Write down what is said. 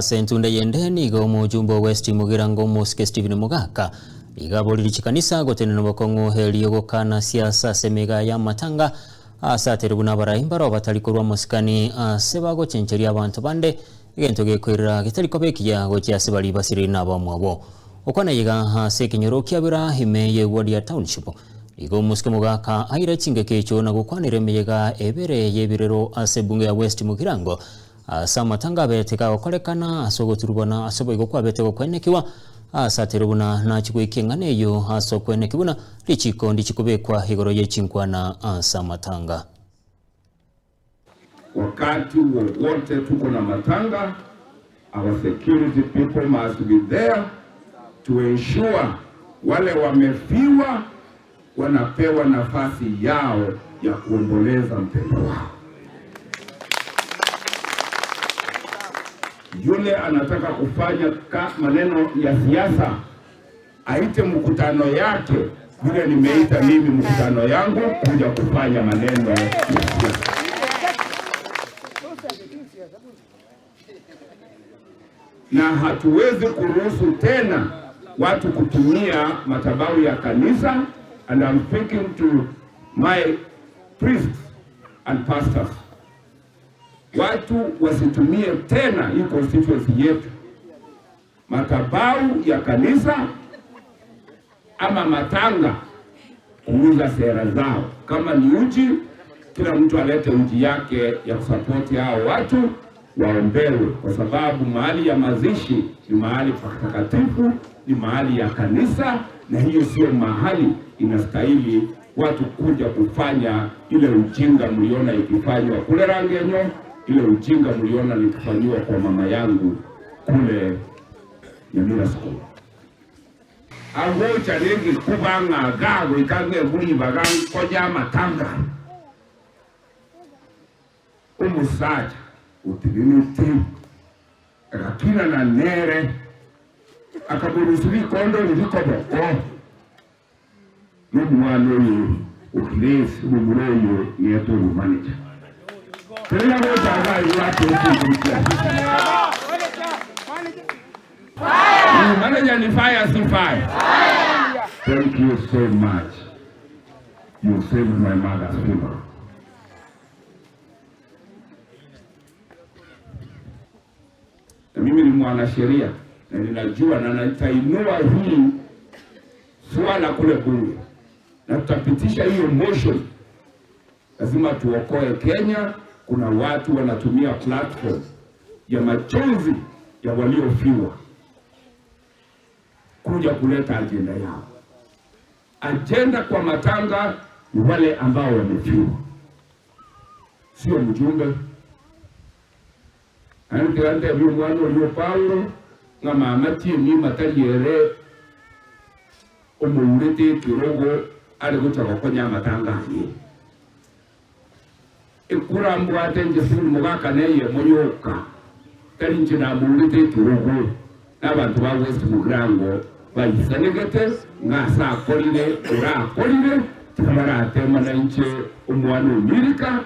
Ase entunda eyende nigo omojumbe o West Mugirango Omosike Stephen Mogaka iga aboririe chikanisa gotenena obokong'u erio gokana siasa ase emega y'amatanga ase atere buna abarai mbaro batari korwa amasikani ase bagochencheria abanto bande egento gekoirera getari koba ekiya gochia ase baria basirire nabamwabo. Okwana iga ase ekenyoro kiabera ime y'eward ya Township igo Omosike Mogaka aire chingaki echio na gokwanera emeyega ebere y'ebirero ase ebunge ya West Mugirango Ase amatanga abete kagokorekana ase ogoturubana ase boigo kwabete gokwenekigwa, ase aterwe buna nachie goikia eng'ana eyio ase okweneki buna richiiko ndichie kobekwa igoro ye chinkwana ase amatanga. Wakati wowote tuko na matanga, our security people must be there to ensure wale wamefiwa wanapewa nafasi yao ya kuomboleza mpendwa wao. Yule anataka kufanya maneno ya siasa aite mkutano yake, vile nimeita mimi mkutano yangu kuja kufanya maneno ya siasa. Na hatuwezi kuruhusu tena watu kutumia madhabahu ya kanisa, and I'm speaking to my priests and pastors. Watu wasitumie tena hii constituency yetu madhabahu ya kanisa ama matanga kuuza sera zao. Kama ni uji, kila mtu alete uji yake ya kusapoti hao watu waombewe, kwa sababu mahali ya mazishi ni mahali patakatifu, ni mahali ya kanisa, na hiyo sio mahali inastahili watu kuja kufanya ile ujinga mliona ikifanywa kule Rangenyo, ile ujinga mliona nikifanyiwa kwa mama yangu kule Nyamira School. Agocha nengi kubanga gago ikange muri bagang koja matanga. Umusacha utiriniti akakina na nere akaburusi bikondo bikoboko n'umwana oyo okiresi umumuro oyo yeto manager. Tena gocha ga Manager ni fire si fire. Thank you so much. You saved my mother's funeral. Na mimi ni mwanasheria na ninajua na nitainua hii swala kule bunge na tutapitisha hiyo motion. Lazima tuokoe Kenya. Kuna watu wanatumia platform ya machozi ya waliofiwa kuja kuleta ajenda yao. Ajenda kwa matanga ni wale ambao wamefiwa, sio mjumbe. Antirante mwana oyo Paulo nga mama tiemi matariere omourete kirogo ari gucha gokonya matanga aye ekura mbwate nje sini mugaka neye moyoka tari nje namourete kirogo n'abantu ba West Mugirango bayisanegete ng'asa akorire urakorire tikabaratema na inche omwana omirika.